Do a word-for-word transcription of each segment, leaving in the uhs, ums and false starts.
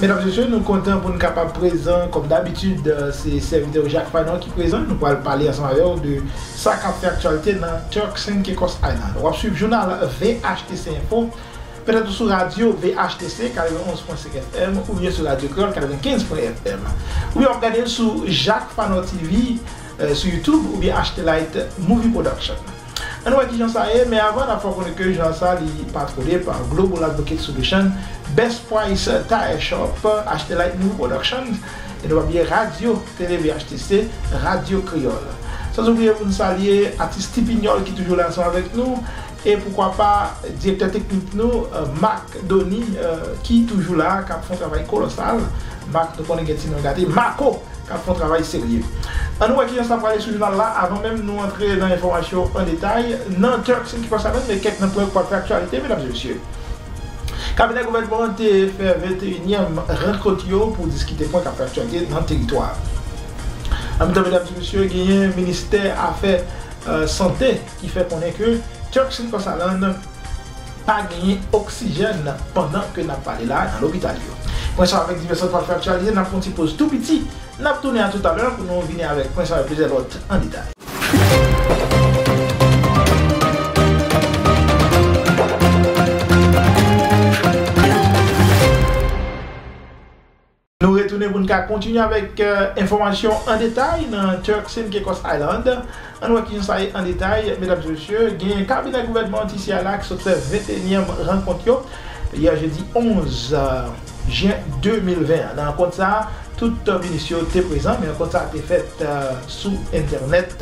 Medam, mesye, nou kontan pou n kapab prezan, kòm dabitid, se sèvitè w Jacques Fanon ki prezan. Nou pral pale ansanm avè w de sa k ap fè aktyalite nan Turks and Caicos Island. W ap swiv jounal V H T C Info, petèt ou sou radyo V H T C katrevenn onz pwen senk F M oubyen sou Radyo Kreyòl katrevenkenz pwen F M. Oubyen w ap gade l sou Jacques Fanon T V, sou YouTube oubyen H T Light Movie Production. Ann wè kijan sa ye, men avan n ap fè w konnen ke jounal sa li patwone pa Global Advocate Solution, Best Price Tire Shop, H T Light Movie Productions, e nou pa bliye Radyo Tele V H T C, Radyo Kreyòl. San oubliye pou n salye atis Tipinyòl ki toujou la ansanm avèk nou, e poukwa pa direktè teknik nou, Marc Dony, ki toujou la, k ap fè yon travay kolosal. Marc, nou konnen gen ti non gate, Marco, k ap fè yon travay serye. Ann wè kijan sa prale sou jounal la avan menm nou antre nan enfòmasyon an detay. Nan Turks and Caicos Island, men kèk nan pwen k pral fè aktyalite, medam e mesye. Kabinè gouvènman an te fè venteyinyèm rankont yo pou diskite pwen k ap fè aktyalite nan teritwa a. An menm tan, medam e mesye, genyen ministè afè sante ki fè konnen ke Turks and Caicos Island pa genyen oksijèn pandan ke n ap pale la nan lopital yo. Pwen sa avèk divès lòt pral fè aktyalite, n ap pran ti poz tou piti. N ap tounen a toutalè pou nou vini avèk pwen sa avèk plizyè lòt an detay. Nou retounen pou n ka kontinye avèk enfòmasyon an detay nan Turks and Caicos Island. Ann wè kijan sa ye an detay, medam e mesye. Gen kabinè gouvènman an T C A la ki sot fè venteyinyèm rankont yo yè jedi onz jen de mil ven an. Nan rankont sa a, tout minis yo te prezan, men rankont sa a te fèt sou entènèt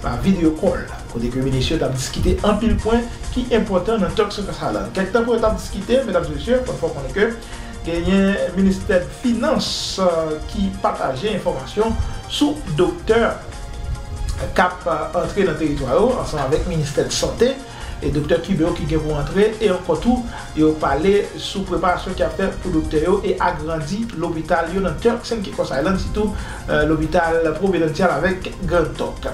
pa video call, kote ke minis yo t ap diskite anpil pwen ki enpòtan nan Turks and Caicos Island. Kèk tan pou yo t ap diskite, medam e mesye, fò n fè w konnen ke genyen ministè finans ki pataje enfòmasyon sou doktè k ap antre nan teritwa yo ansanm avèk ministè sante. E doktè Kibe yo ki gen pou antre, e ankò tou, yo pale sou preparasyon ki ap fèt pou doktè yo e agrandi lopital yo nan Turks and Caicos Island, sitou lopital Providencial avèk Grand Turk.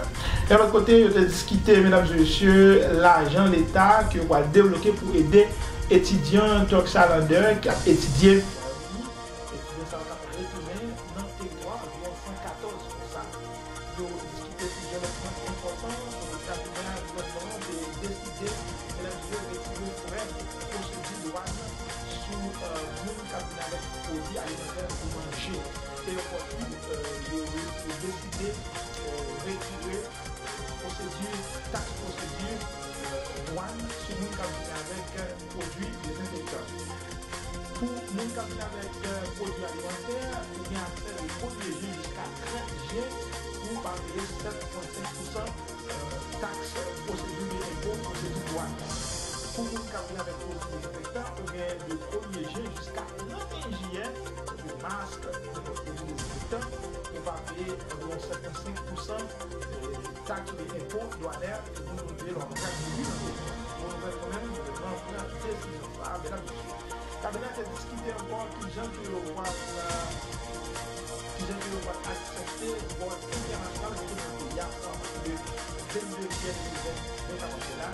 Yon lòt kote, yo te diskite, medam e mesye, lajan leta ke yo pral debloke pou ede etidyan Turks Islander k ap etidye etidyan sa yo k ap retounen nan teritwa a, anviwon san katòz pou san. Yo diskite plizyè lòt pwen enpòtan. Kabinè a, gouvènman an te deside, medam e mesye, retire frè pwosedi dwàn sou moun k ap vin avèk pwodui alimantè pou manje. E ankò tou, yo deside retire pwosedi, taks pwosedi dwàn sou moun k ap vin avèk pwodui dezenfektan. Pou moun k ap vin avèk pwodui alimantè, ou gen aksè de premye jen jiska trant jen pou w pa peye sèt pwen senk pousan taks pwosedi de enpo, pwosedi dwàn. Pou moun k ap vin avèk pwodui dezenfektan, ou gen de premye jen jiska trant et un jiyè, pou mask, pou pwodui dezenfektan, ou pa peye anviwon sèt pwen senk pousan taks oubyen enpo dwanè ke moun yo peye lè w ap rantre nan peyi a. Bon nouvèl kanmenm, gouvènman an pran desizyon sa a, medam e mesye. Kabinè a te diskite ankò kijan ke yo pral, kijan ke yo pral aksepte vòl entènasyonal rantre nan peyi a. Apati de vennde jiyè de mil ven, nou ka panse la,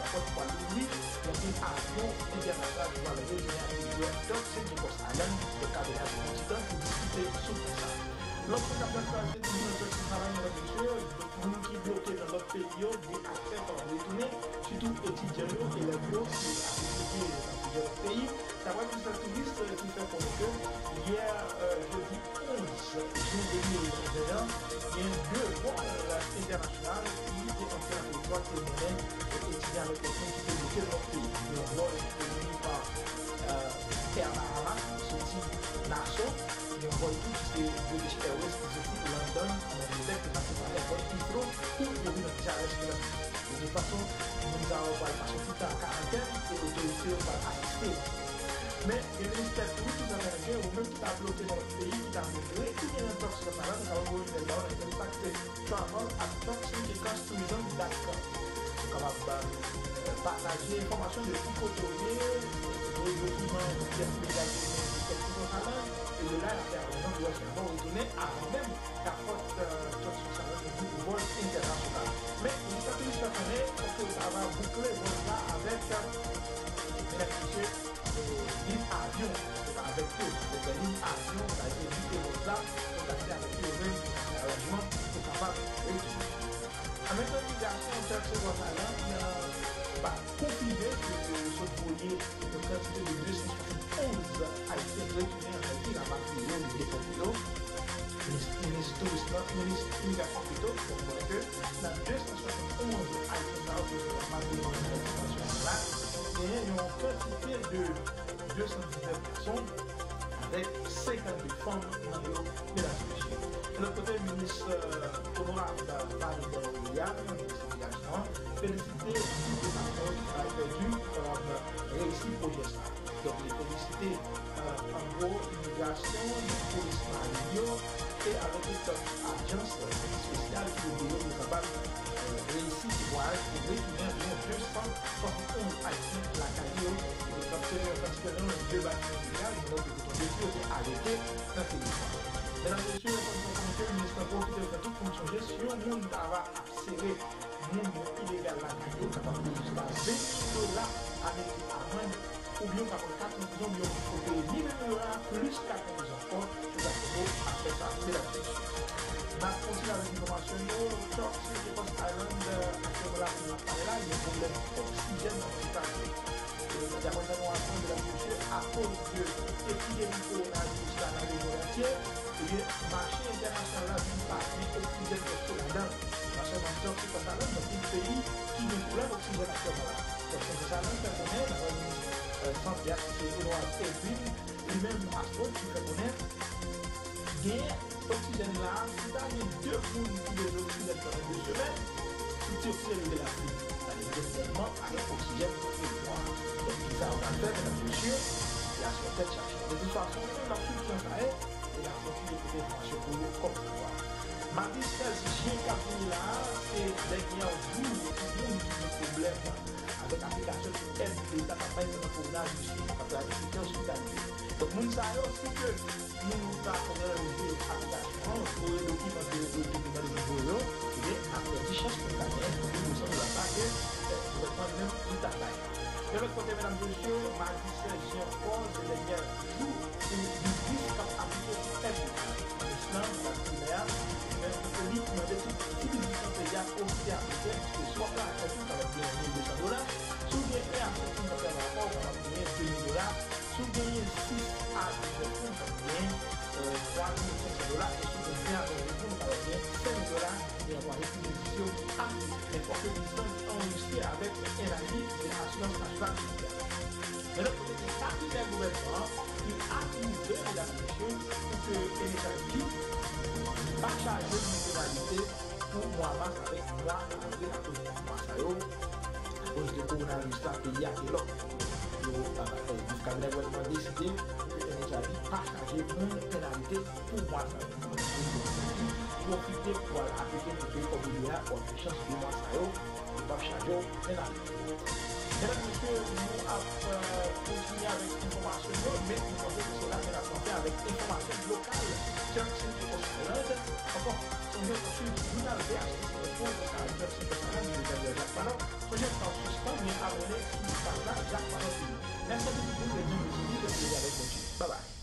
èpòt pral louvri, gen anpil avyon entènasyonal ki pral retounen ak pwodui Turks and Caicos Island, donk kabinè a te pran ti tan pou diskite sou pwen sa a. Lòt pwen k ap fè aktyalite toujou nan Turks and Caicos Island, medam e mesye, moun ki bloke nan lòt peyi yo gen aksè pou retounen, sitou etidyan yo, elèv yo ki ap etidye nan plizyè lòt peyi. Daprè ministè touris ki fè konnen ke yè, jedi onz jen de mil ven an, gen de vòl entènasyonal ki te antre nan teritwa ki te mennen etidyan ameriken ki te bloke nan lòt peyi. Gen yon vòl ki te vini pa Air Bahama, soti Nassau, gen yon vòl tou ki se British Airways ki soti London, an Angletè, ki pase pa èpòt Heathrow pou yo vin nan Dallas, medam. De tout fason, moun sa yo pral pase yon ti tan an karantèn e otorite yo pral asiste yo. Men, gen ministè touris ki fè konnen ke ou menm ki ta bloke nan lòt peyi, ki ta vle retounen nan Turks and Caicos Island, nou ka voye imèl ba w nan imèl sa ki se travel at turks and caicos tourism dot com. Ou kapab pataje enfòmasyon de ki kote w ye, voye dokiman, pyès legal ke w genyen pou Turks and Caicos Island, e de la, y ap fè arranjman pou w wè si w retounen avan menm èpòt Turks and Caicos Island ouvri pou vòl entènasyonal. Men, ministè touris fè konnen, fòk yo ta va boukle vòl sa avèk, medam, mesye, liy avyon, se pa avèk yo, avèk liy avyon, sa yo evite vòl la, kontakte avèk yo, yo menm pou fè aranjman pou kapab retounen. An menm tan, imigrasyon Turks and Caicos Islands, euh, pa konfime ke, ke yo sot voye yon kantite de de san swasann onz Ayisyen retounen an Ayiti, rapatriye yo, depòte yo. Minis, minis touris la, minis imigrasyon pito, fè konnen ke nan de san swasann onz Ayisyen sa yo ki rapatriye yo nan sitiyasyon sa la, genyen yon kantite de de san diznèf gason avèk senkannde fanm nan yo, medam e mesye. De lòt kote, minis, euh, onorab Farid William, minis imigrasyon an, felisite tout depatman yo ki travay pèdi pou kapab reyisi pwojè sa a. Donk, li felisite, euh, an gwo, imigrasyon, polis marin yo, e avèk tout lòt ajans espesyal ki ede yo pou kapab, euh, reyisi ti vwayaj pou retounen anviwon de san swasann onz Ayisyen lakay yo, e kantite yo, kantite nan de batiman ilegal, nou wè ke depi yo te arete nan teritwa. Medam, mesye, fò n konnen ke minis lan pwofite fè tout moun sonje si yon moun ta va ap sere moun yo ilegal lakay yo, kapab peye jiska ven mil dola ameriken amann, oubyen w ka pran kat an prizon, oubyen w peye mil dola plis kat an prizon ankò, se sa ki pou afè sa, medam e mesye. N ap kontinye avèk enfòmasyon yo. Turks and Caicos Islands, euh, aktyèlman la, kounye a n ap pale la, gen pwoblèm oksijèn nan lopital yo. E, daprè sa nou aprann, medam e mesye, akoz de epidemi kowonaviris la nan lemond antye, ebyen, mache entènasyonal la vin pa gen oksijèn prèske ladan l. Pa sèlman Turks and Caicos Islands, nan tout peyi ki gen pwoblèm oksijèn aktyèlman la. Turks and Caicos Islands fè konnen, daprè minis, euh, sante a, ki se Onorab Edwin, li menm Astrod, ki fè konnen gen oksijèn la, si ta gen de moun ki bezwen oksijèn pandan de semèn, si ti oksijèn yo te la fini. Sa vle di ke tèlman pa gen oksijèn nan teritwa a. Donk, kisa yo pral fè, medam e mesye? Sitiyasyon tèt chaje. De tout fason, nou menm n ap swiv kijan sa ye, e n ap kontinye pote enfòmasyon pou ou kòm sa dwa. Madi sèz jen k ap vini la a, se dènye jou pou moun ki gen pwoblèm avèk aplikasyon pou èd Leta k ap bay pandan kowonaviris la, k ap travay nan sektè ospitalite. Donk, moun sa yo, si ke nou pa konn ranje aplikasyon an, voye dokiman ke yo voye, dokiman yo voye yo, ebyen, n ap pèdi chans pou n ta genyen mil de san dola sa ke, eh, gouvènman li menm li ta bay. Yon lòt kote, medam e mesye, madi sèz jen ankò, se dènye jou pou biznis k ap aplike pou èd Leta. Minis lan, Brad Primè a, li menm, li mande tout ti biznis nan peyi a pwofite aplike, paske si w ap travay ak tèt ou, w kapab genyen mil de san dola. Si w gen en a senk moun k ap travay avè w, w kapab genyen de mil dola. Si w genyen sis a diznèf moun, w ap genyen, euh, twa mil senk san dola, e si w gen ven a vennsèt moun, w ap genyen senk mil dola, e anplwaye ki benefisye a. Men fòk ke biznis lan anrejistre avèk N I D, se Asirans Nasyonal Militè. Men lòt kote, gen kabinè gouvènman an ki apwouve, medam e mesye, pou ke N H I P pa chaje moun penalite pou mwa mas avèk mwa avril akoz de mwa sa yo, akoz de kowonaviris la, peyi a te lòk. Yo, euh, euh, kabinè gouvènman an deside pou ke N H I P pa chaje moun penalite pou mwa sa yo. Pwofite pou al aplike pou peye kòb W A, w ap gen chans de mwa sa yo, yo p ap chaje w penalite. Medam, mesye, nou ap, euh, kontinye avèk enfòmasyon yo, men nou panse ke se la ke n ap kanpe avèk enfòmasyon lokal Turks and Caicos Island. Ankò, sonje w ka swiv jounal V H S Info, jounal Turks and Caicos Island, de Daniel Jacques Manon. Sonje w ka sispann byen abòne sou paj la, Jacques Manon T V. Mèsi anpil pou tout moun, rete nou sou Bib, rete avèk Bondye. Babay.